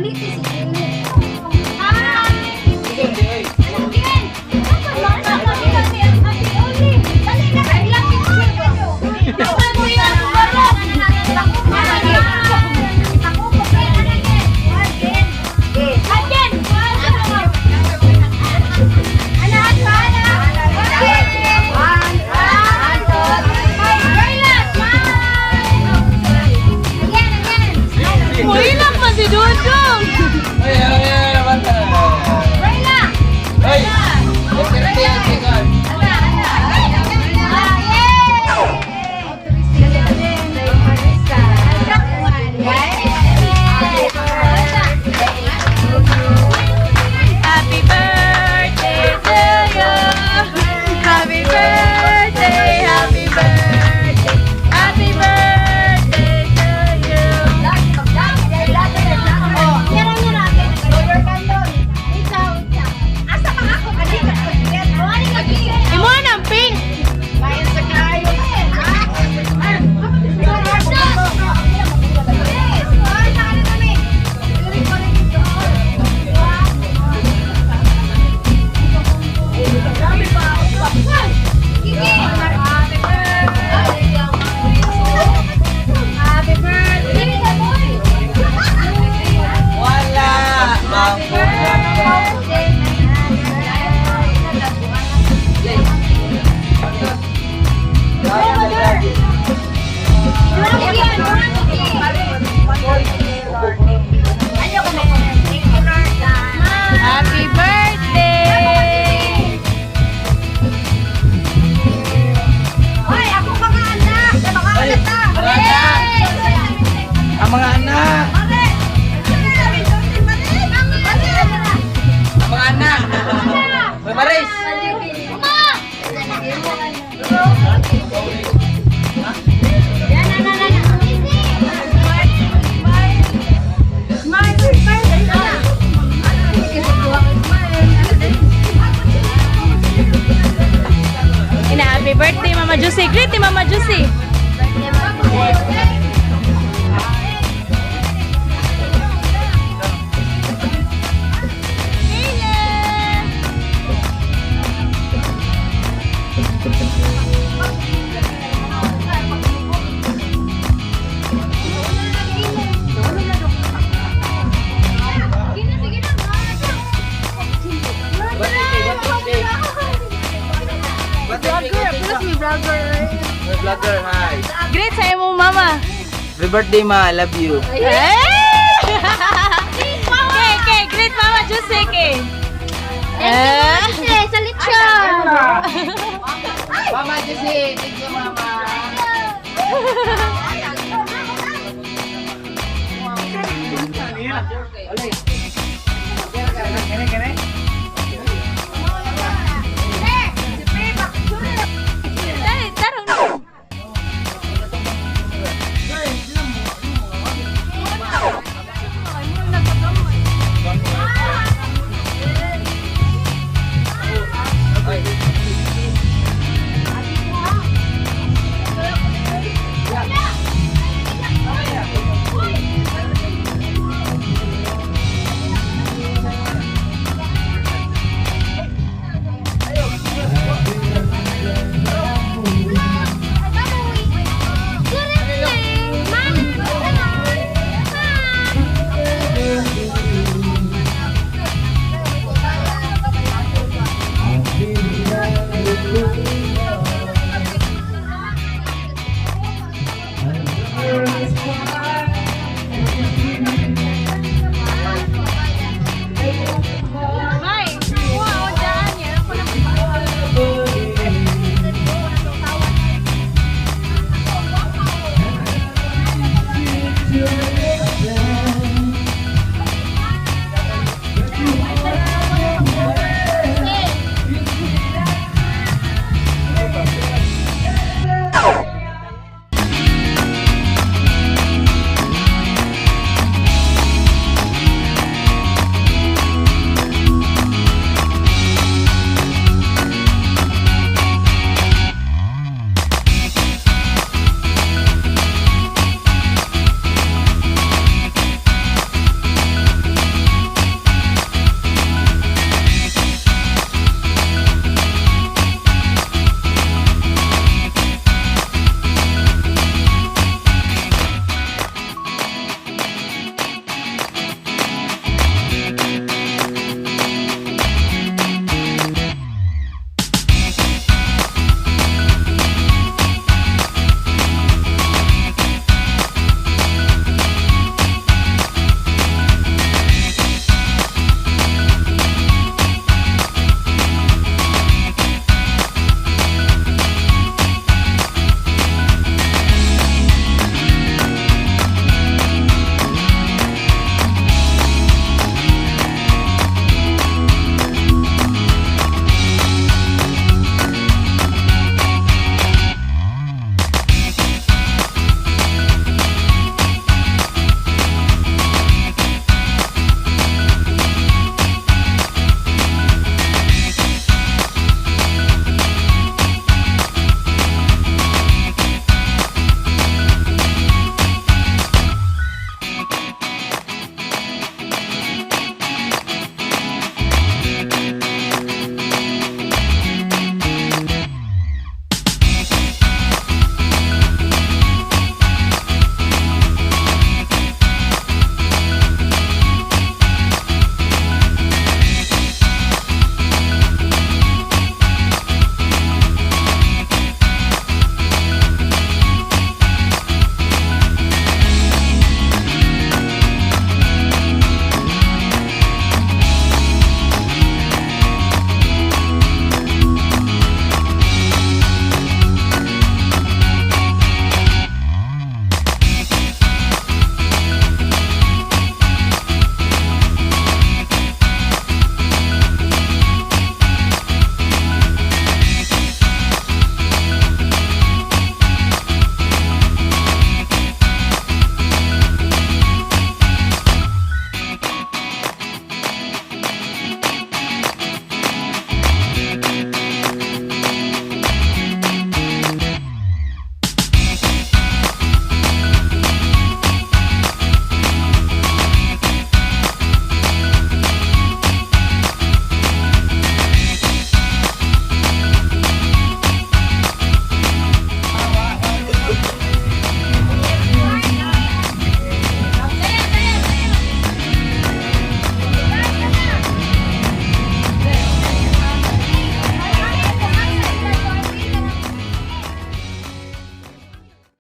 Bonito si Jimmy. Hi! Again! Dali na kayo lang picture. Again! One, two, three. Carla, smile! Again, again. Uy, lang pa si Dudong! Ay, ay, ay, bata. Carla! Ay! 30 seconds. Happy birthday to you! Happy birthday, happy birthday, happy birthday to you! Imo nang pink! Happy birthday! Wala! Ma'am. Happy birthday! Hoy, ako mga anak! Mga anak ta! Mga anak! Ang mga anak! Ang mga anak! Hoy, Maris! Ina, happy birthday, Mama Juicy! Greet ni Mama Juicy! Hoy, vlogger, hi! Greet sa imo, Mama! Happy birthday, ma. I love you. Hey! Okay, okay, greet Mama Juicy, okay. Eh? Sa lechon! Mama Jesse, thank you, Mama.